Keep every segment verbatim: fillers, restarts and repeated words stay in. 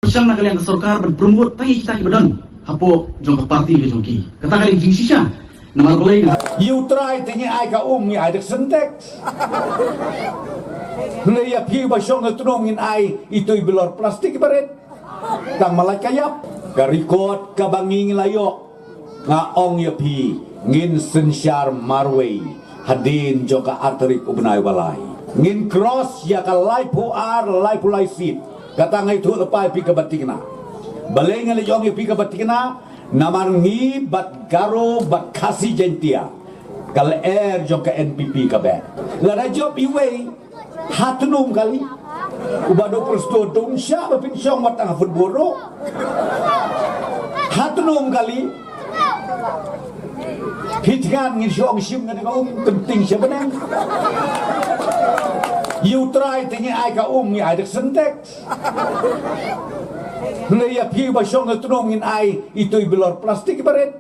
Shang na ka liang ka sorkar ban promote tang ïa kita kiba don hapoh jong ka party ka jong ki. Kata ka dei ka jingshisha. Namar balei? Ïa U Trai te ngi ai ka um, ngi ai da ka Sintex. Hynrei ïa phi ba shong ha tnum ngin ai itu i bilor plastik iba rit. Tang ma lait ka ïap. Ka record kaba ngi ngi la ïoh. Nga ong ïa phi, ngin synshar marwei hadien jong ka artylli u bnai ba lai. Ngin cross ïa ka laiphew ar, laiphew lai seat. Kata nga ïathuh lypa ïa phi kaba thikna. Balei nga la ong ïa phi kaba thikna? Namar ngi bad Garo bad Khasi Jaintia, ka lyer jong ka N P P ka beh. Lada jop iwei, ha tnum kali. Uba duk prestone dum sha ba pynshong wat tang ha football ruh. Ha tnum kali. Phi thngan ngin shong shim ngan ka um kynting sha bneng. Ïa U Trai te ngi ai ka um, ngi ai da ka Sintex. Hynrei ïa phi ba shong ha tnum ngin ai itu i bilor plastik iba rit.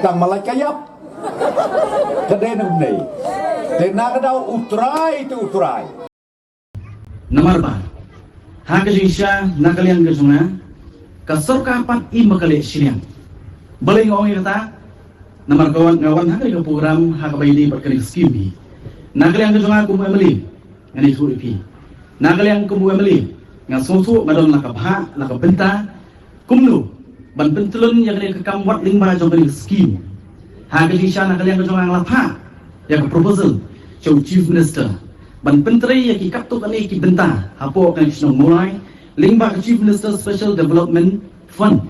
Tang ma lait ka ïap. Ka dei na kumne. Te na ka daw U Trai te U Trai. Namar ba ha ka jingshisha na ka liang ka jong nga, ka sorkar pat im ba ka leh shiliang. Balei nga ong ïa kata? Namar ka wan, nga wan ha kane ka program ha kaba ïadei bad kane ka skim hi. Na ka liang ka jong nga kum u M L A, ngan ïathuh ïa phi. Na ka liang kum u M L A, nga sngewthuh nga don la ka bhah, la ka bynta kumno ban pyntlun ïa kane ka kam wat lyngba jong kane ka skim. Ha ka jingshisha na ka liang ka jong nga, nga la phah ïa ka proposal sha u Chief Minister ban pyntrei ïa ki katto katne ki bynta hapoh kane ka shnong Mawlai lyngba ka Chief Minister Special Development Fund.